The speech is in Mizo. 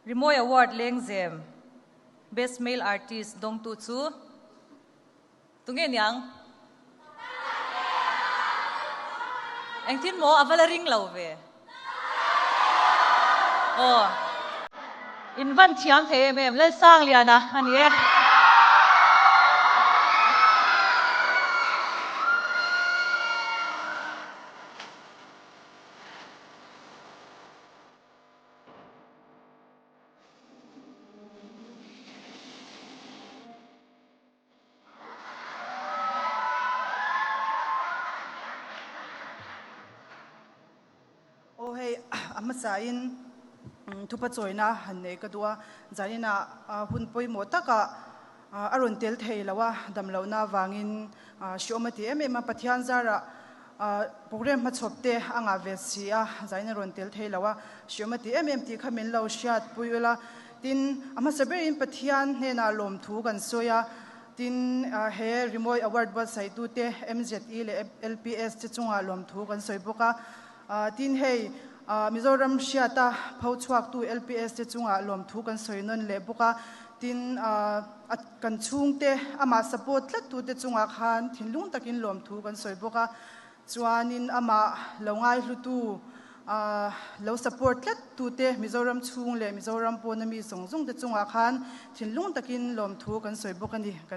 Rimawi Award Lengzem Best Male Artist dawngtu chu tunge niang? Engtin maw a va la ring lo ve? Aw. In van thiam thei em em Lalsangliana a ni e. Aw hei a hmasain thupa chawina han nei ka duh a, zaninah hun pawimawh takah a rawn tel thei lo a, damlohna avangin hriawm a ti em em a, Pathian zarah Program hmachhawp te a ngah ve si a, zain a rawn tel thei lo a, hriawm a ti em em tih kha min lo hriat pui ula. Tin, a hmasa berin Pathian hnenah lawmthu kan sawi a, tin, he Rimawi Award buatsaitute MZE leh LPS te chungah lawmthu kan sawi bawk a. Tin, hei Mizoram hriata pho chhuaktu LPS te chungah lawmthu kan sawi nawn leh bawk a. Tin, a kan chhungte amah support tlat tute chungah khan thinlung takin lawmthu kan sawi bawk a, chuanin amah lo ngaihlutu lo support tlat tute Mizoram chhung leh Mizoram pawna mi zawng zawng te chungah khan thinlung takin lawmthu kan sawi bawk a ni. Kan.